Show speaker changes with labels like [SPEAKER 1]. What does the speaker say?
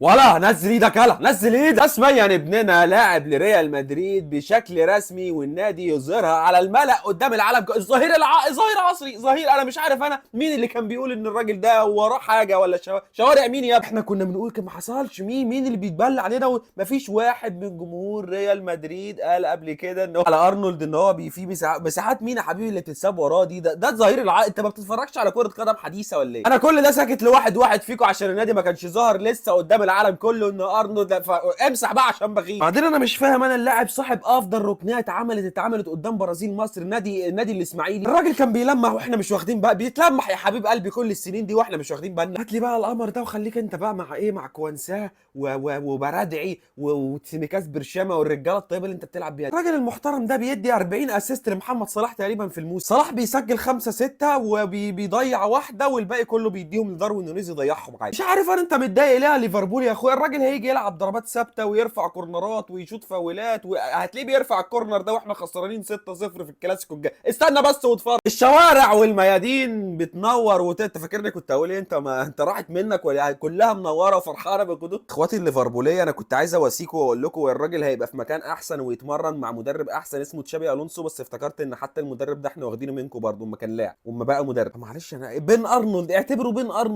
[SPEAKER 1] ولا نزل ايدك، يلا نزل ايدك. رسميا ابننا لاعب لريال مدريد بشكل رسمي، والنادي يظهرها على الملأ قدام العالم. الظهير ظهير عصري، ظهير. انا مش عارف انا مين اللي كان بيقول ان الراجل ده وراه حاجة ولا شوارع مين يا احنا كنا بنقول كان ما حصلش. مين اللي بيتبلى علينا؟ مفيش واحد من جمهور ريال مدريد قال قبل كده ان على ارنولد ان هو في مساحات. مين يا حبيبي اللي بتتساب وراه دي؟ ده الظهير انت ما بتتفرجش على كره قدم حديثه ولا ايه؟ انا كل ده ساكت لواحد واحد فيكم عشان النادي ما كانش ظاهر لسه قدام العالم كله ان ارنولد امسح بقى عشان بغيب. بعدين انا مش فاهم، انا اللاعب صاحب افضل ركنيه اتعملت قدام برازيل مصر، النادي الاسماعيلي، الراجل كان بيلمح واحنا مش واخدين بقى. بيتلمح يا حبيب قلبي كل السنين دي واحنا مش واخدين بالنا. هات لي بقى القمر ده وخليك انت بقى مع ايه، مع كوانساه وبرادعي وتسيميكاس برشامه والرجاله الطيبة اللي انت بتلعب بيها. الراجل المحترم ده بيدي 40 assist لمحمد صلاح تقريبا في الموسم. صلاح بيسجل 5 6 وبيضيع واحدة، والباقي كله بيديهم لداروين نونيز يضيعهم عادي. مش عارف انا انت متضايق ليه يا ليفربول يا اخويا؟ الراجل هيجي يلعب ضربات ثابتة ويرفع كورنرات ويشوط فاولات، وهتلاقيه بيرفع ال corner ده واحنا خسرانين 6-0 في الكلاسيكو الجاي. استنى بس واتفرج. الشوارع والميادين بتنور انت فاكرني كنت اقول ايه؟ انت ما انت راحت منك ولا كلها منورة وفرحانه بالجدود. اخواتي الليفربوليه، انا كنت عايز اواسيكوا واقول لكم الراجل هيبقى في مكان احسن ويتمرن مع مدرب احسن اسمه تشابي الونسو، بس افتكرت ان حتى المدرب ده احنا واخدينه منكم برضه اما كان لاعب وما بقى مدرب. معلش انا بين ارنولد، اعتبره بين ارنولد.